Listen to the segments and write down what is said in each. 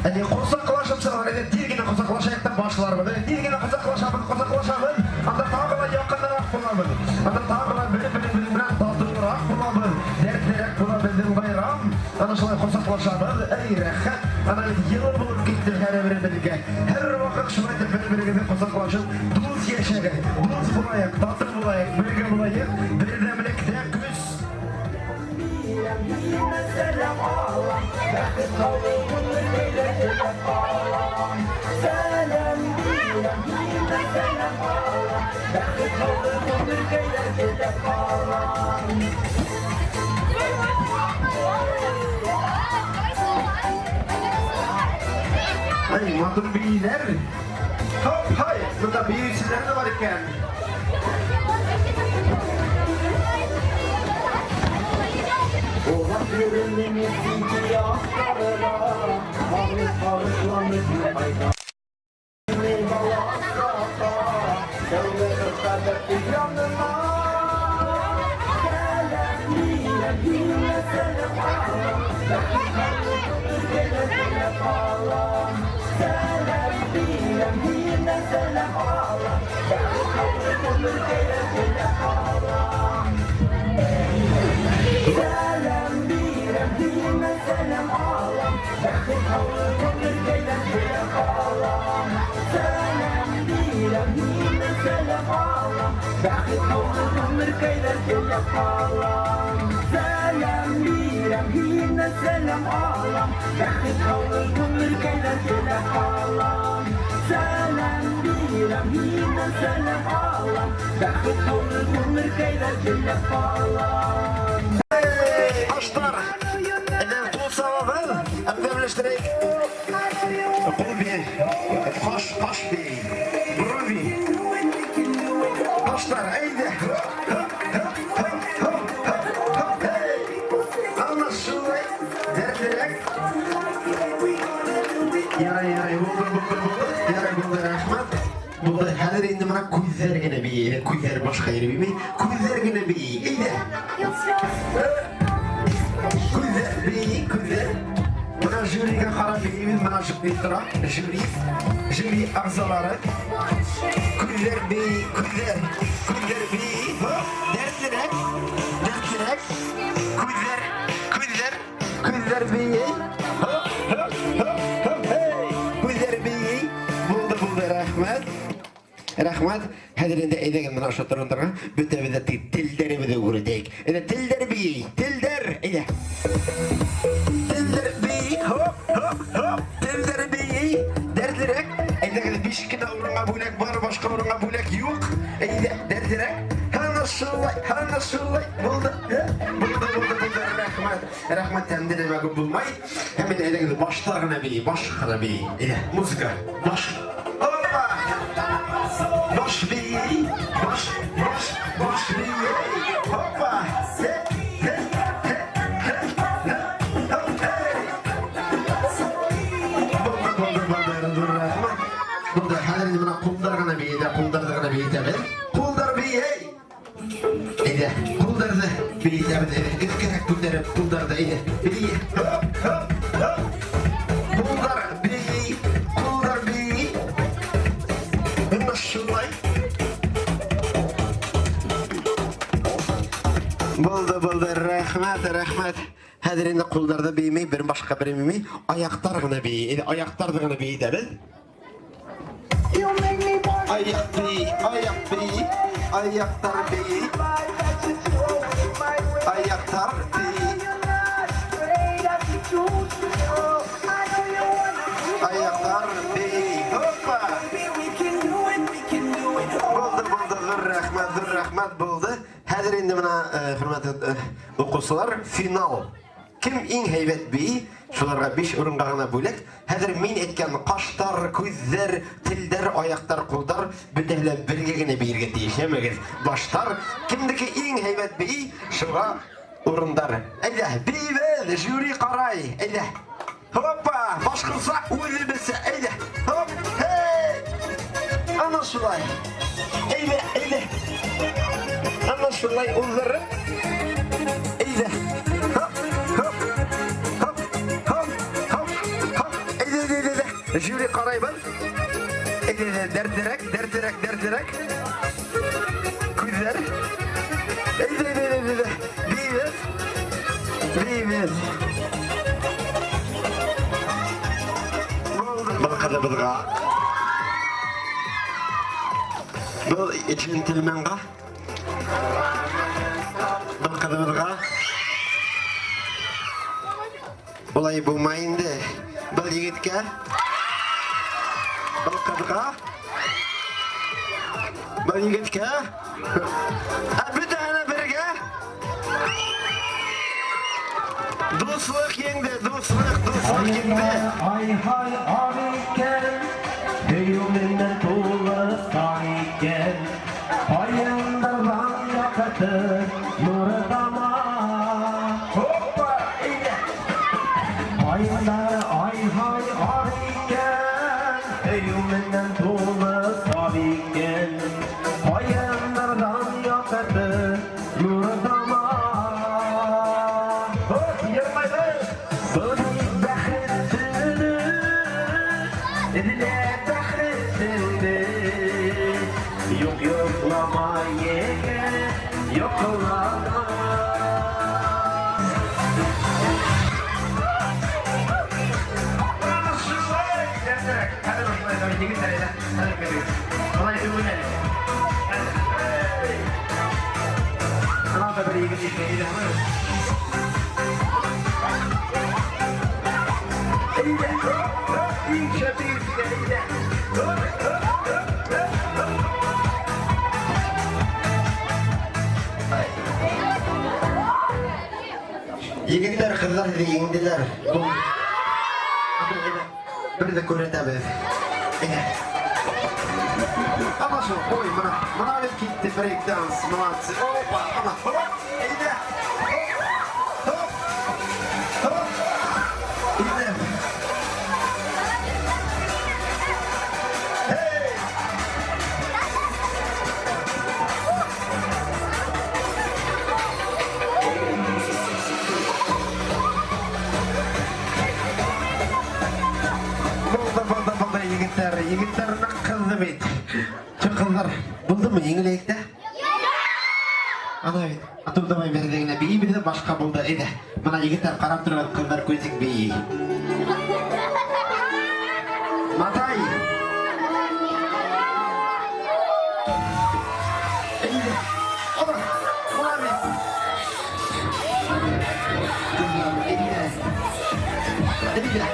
Әле ҡосаҡлашып сығалар, әле тиҙ генә ҡосаҡлашайыҡ та башларбыҙ. Әле тиҙ генә ҡосаҡлашабыҙ, ҡосаҡлашабыҙ. Анда тағы ла яҡыныраҡ булабыҙ. Анда тағы ла бер-беребеҙ менән татыуыраҡ булабыҙ. Дәртлерәк була беҙҙең байрам. Ана шулай ҡосаҡлашабыҙ. Эй, рәхәт. Ана бит йылы булып китте һәр беребеҙгә. Һәр ваҡыт шулай итеп бер-берегеҙҙе ҡосаҡлашып, дуҫ йәшәгеҙ. Дуҫ булайыҡ, татыу булайыҡ, бергә булайыҡ. Берҙәмлектә көс. Ай, матур бейеүҙәр. Хоп, һай, бында бейеүселәр ҙә бар икән. Ҡаштар. Әйҙә, ҡул сабабыҙ. Әүҙәмләштерәйек. Ҡул бейей. Ҡаш, ҡаш бейей. Брови. Ҡаштар, әйҙә. Хоп, хоп, хоп, хоп, хоп, хоп, эй. Ана шулай. Дәртлерәк. Ярай, ярай, булды, булды, булды. Ярай, булды, рәхмәт. Булды. Хәҙер инде мына күҙҙәр генә бейей. Күҙҙәр башҡа ере бейемәй. Күҙҙәр генә бейей. Әйҙә. Күҙҙәр бейей, күҙҙәр. Мына жюриға ҡарап бейейбеҙ, мына жюри тора. Жюри, жюри ағзалары. Күҙҙәр бейей, күҙҙәр, күҙҙәр бейей. Хоп, дәртлерәк, дәртлерәк. Күҙҙәр, күҙҙәр, күҙҙәр бейей. Хоп, хоп, хоп, хоп, эй. Күҙҙәр бейей. Булды, булды, рәхмәт. Рәхмәт. Хәҙер инде әйҙәгеҙ мына ошо торғандарға бөтәбеҙ ҙә телдәребеҙҙе күрһәтәйек. Әйҙә, телдәр бейей, телдәр, әйҙә. Телдәр бейей, хоп, хоп, хоп, телдәр бейей. Дәртлерәк. Әйҙәгеҙ, биш кенә урынға бүләк бар, башҡа урынға бүләк юҡ. Әйҙә, дәртлерәк. Ана шулай, ана шулай. Булды, булды, булды, булды. Рәхмәт. Рәхмәт, тәмде нәмә күп булмай. Һәм инде әйҙәгеҙ, баштар ғына бейей, баш ҡына бейей. Әйҙә, музыка, баш. Опа! Баш бейей, баш, баш, баш бейей. Опа! Хе, хе, хе, хе, хе, хоп, эй. Булды, булды, булды, ҙур рәхмәт. Булды, хәҙер инде мына ҡулдар ғына бейей, ҡулдарҙы ғына бейетәбеҙ. Ҡулдар бейей. Әйҙә, ҡулдарҙы бейетәбеҙ. Әйҙә, өҫкәрәк күтәреп ҡулдарҙы, әйҙә, бейей. Хоп, хоп, хоп. Ҡулдар бейей, ҡулдар бейей. Мына шулай. Булды, булды, рәхмәт, рәхмәт. Хәҙер инде ҡулдарҙы бейемәй, бер башҡа бер бейемәй, аяҡтар ғына бейей. Әйҙә, аяҡтарҙы ғына бейетәбеҙ. Аяҡ бейей, аяҡ бейей, аяҡтар бейей. Аяҡтар бейей. Аяҡтар бейей. Опа! Булды, булды, ҙур рәхмәт, ҙур рәхмәт, булды. Хәҙер инде мына, хөрмәтле уҡыусылар, финал. Кем иң һәйбәт бейей, шуларға 5 урынға ғына бүләк. Хәҙер мин әйткән ҡаштар, күҙҙәр, телдәр, аяҡтар, ҡулдар бөтәһе лә бергә генә бейергә тейеш, әмәгеҙ. Баштар, кемдеке иң һәйбәт бейей, шуға урындар. Әйҙә, бейебеҙ, жюри ҡарай. Әйҙә. Хоппа, башҡортса үҙебеҙсә, әйҙә. Хоп, һей. Ана шулай. Әйҙә, әйҙә. Ана шулай уҙҙырып. Әйҙә. Хоп, хоп, хоп, хоп, хоп, хоп. Әйҙә, әйҙә, дәртлерәк, дәртлерәк, дәртлерәк. Күҙҙәр. Әйҙә, әйҙә, әйҙә, әйҙә. Бейебеҙ. Бейебеҙ. Булды. Был ҡыҙыбыҙға. Был джентльменға. Был ҡыҙыбыҙға. Улай булмай инде. Был егеткә. Был ҡыҙға. Был егеткә. Ә бөтәһенә бергә. Дуҫлыҡ еңде, дуҫлыҡ, дуҫлыҡ еңде. Ай-һай ар икән, һөйөү менән тулы таң икән. Ҡайындарҙан яҡты нуры тама. Хоппа, әйҙә! Ҡайындар ай-һай ар икән, һөйөү менән тулы саф икән. Ҡайындарҙан яҡты нуры тама. Хоп, йырлайбыҙ! Был бит бәхет төнө, эҙләп бәхетеңде. Юҡ, йоҡлама, егет, йоҡлама. Дәртлерәк. Хәҙер ошолай, давай, егеттәр, әйҙә. Хәҙер килегеҙ. Былай түгел әле. Хәҙер. Бына да бер егет икән, әйҙә, һамай. Әйҙә, хоп, хоп, иң шәп егет икән, әйҙә. Хоп, хоп, хоп, хоп, хоп. Егеттәр, ҡыҙҙар һеҙҙе еңделәр. Был бер ҙә күрһәтәбеҙ. Әйҙә. Ана шул, ой, бына, бына бит китте брейк-данс, молодцы. Опа, ана, хоп, әйҙә. Хоп, хоп, әйҙә. Эй! Булды, булды, булды, егеттәр. Егеттәр ныҡ ҡыҙҙы бит. Чын ҡыҙҙар, булдымы еңеләйек тә? Ана бит, ату давай бәрҙе генә бейебеҙ ҙә башҡа булды. Әйҙә, бына егеттәр ҡарап торған, ҡыҙҙар күҙен бейей. Матай! Әйҙә, ана, бына бит. Ҡыҙҙар, әйҙә. Әйҙә.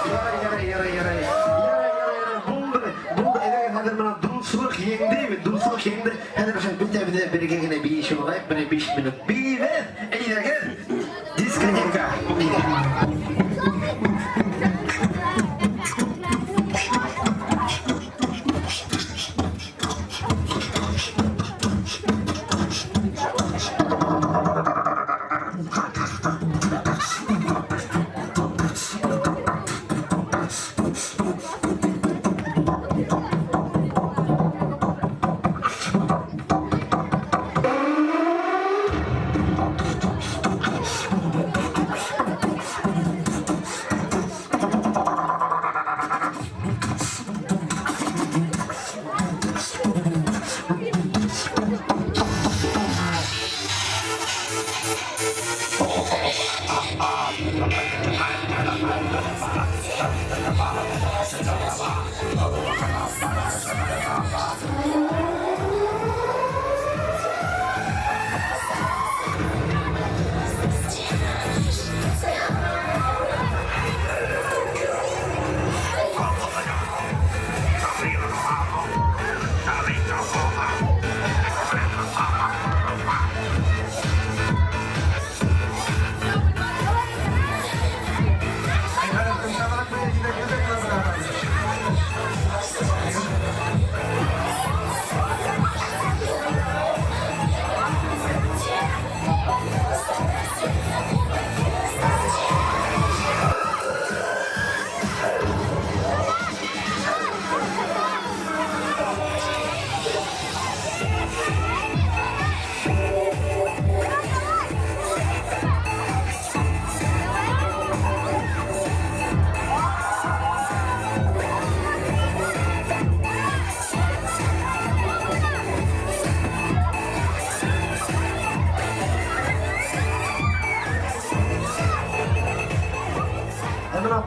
Ярай, ярай, ярай, ярай. Ярай, ярай, ярай. Булды, булды. Әйҙәгеҙ, хәҙер бына дуҫлыҡ еңде бит, дуҫлыҡ еңде. Хәҙер ошо бөтәбеҙ ҙә бергә генә бейешеп алайыҡ, бер 5 минут. Бейебеҙ, әйҙәгеҙ. Дискотека. Әйҙә.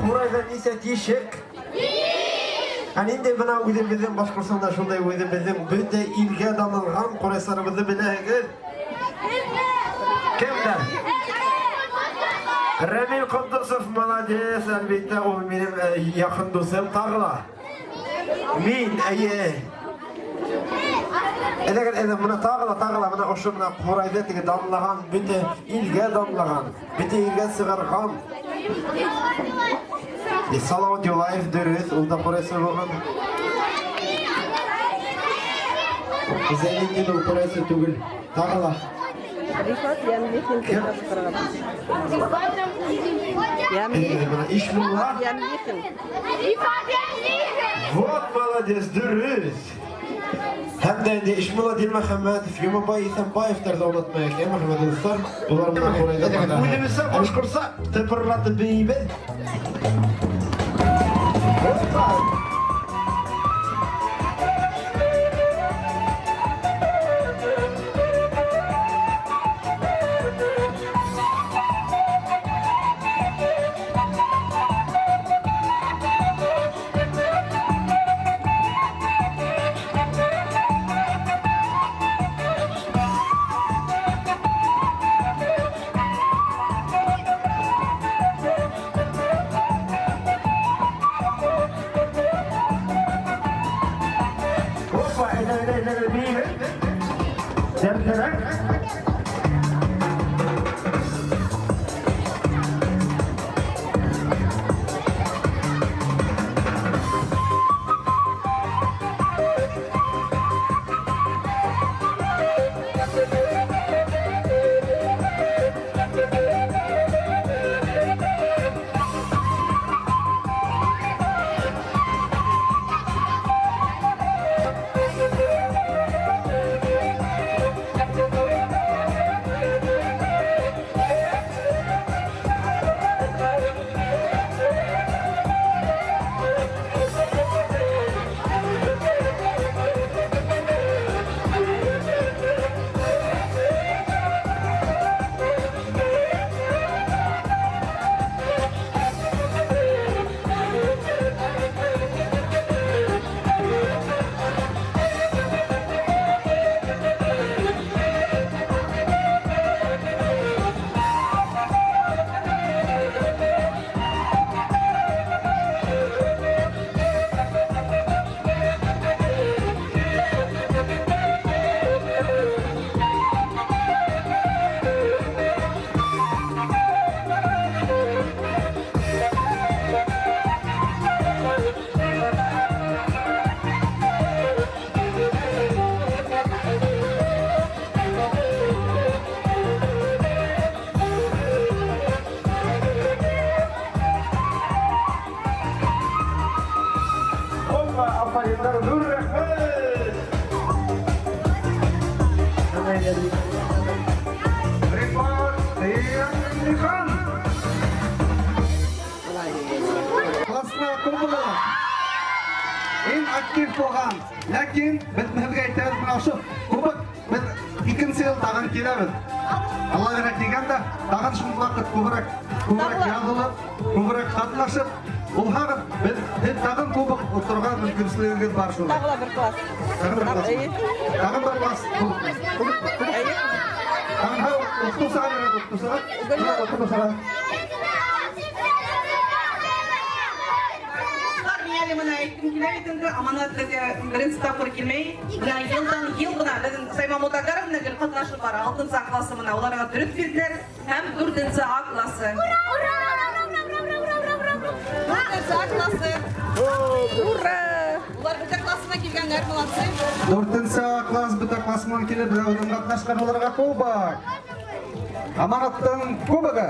ҡурайҙа нисә тишек? Ә инде бына үҙебеҙҙең Башҡортостанда шундай үҙебеҙҙең бөтә илгә танылған ҡурайсыларыбыҙҙы беләһегеҙ? Кемдәр? Рамил Ҡотдосов, молодец, әлбиттә, ул минең яҡын дуҫым. Тағы ла. Мин, әйе. Әйҙәгеҙ, әйҙә, бына тағы ла, тағы ла, бына ошо бына ҡурайҙы теге данлаған, бөтә илгә данлаған, бөтә илгә сығарған. Салават Юлаев дөрөҫ, ул да ҡурайсы булған. Зәйнетдин ул ҡурайсы түгел. Тағы ла. Рифат Ямлихин. Кем? Ямлихин. Бына Ишмулла. Ямлихин. Вот молодец, дөрөҫ. Һәм дә инде Ишмулла Дилмөхәмәтов, Йомабай Иҫәнбаевтарҙы ҙа онотмайыҡ, ә, хөрмәтле дуҫтар. Улар менән ҡурайҙа. Үҙебеҙсә башҡортса тыпырлатып бейейбеҙ. Опа! Опа, әйҙә, әйҙә, әйҙә, бейейбеҙ. Дәртлерәк. Опа, афариндар, ҙур рәхмәт! Рифат Ямлихан. Классына кубогы. Иң актив булған. Ләкин беҙ һеҙгә әйтәбеҙ, бына ошо кубок беҙ икенсе йыл тағын киләбеҙ. Алла бирә килгәндә тағын шул ваҡыт күберәк, күберәк яҙылып, күберәк ҡатнашып, булһағыҙ, беҙ һеҙ тағын кубок отторға мөмкинселегегеҙ бар шулай. Тағы ла бер класс. Тағын бер класс. Эйе. Тағын бер класс. Эйе. Тағын уҡытыусыға бирәбеҙ, уҡытыусыға. Уҡытыусыға. Мин әле бына әйткем килә бит инде, Аманат беҙгә беренсе тапҡыр килмәй. Бына йылдан йыл бына беҙҙең Саймә Мутагаровна гел ҡатнашып бара. Алтынсы А классы бына уларға дөрөҫ бирҙеләр һәм дүртенсе А классы. Дүртенсе А классы. Ура! Улар бөтә классына килгәндәр, молодцы. Дүртенсе А класс бөтә класс менән килеп, берәүҙең ҡатнашҡан уларға кубок. Аманаттың кубогы.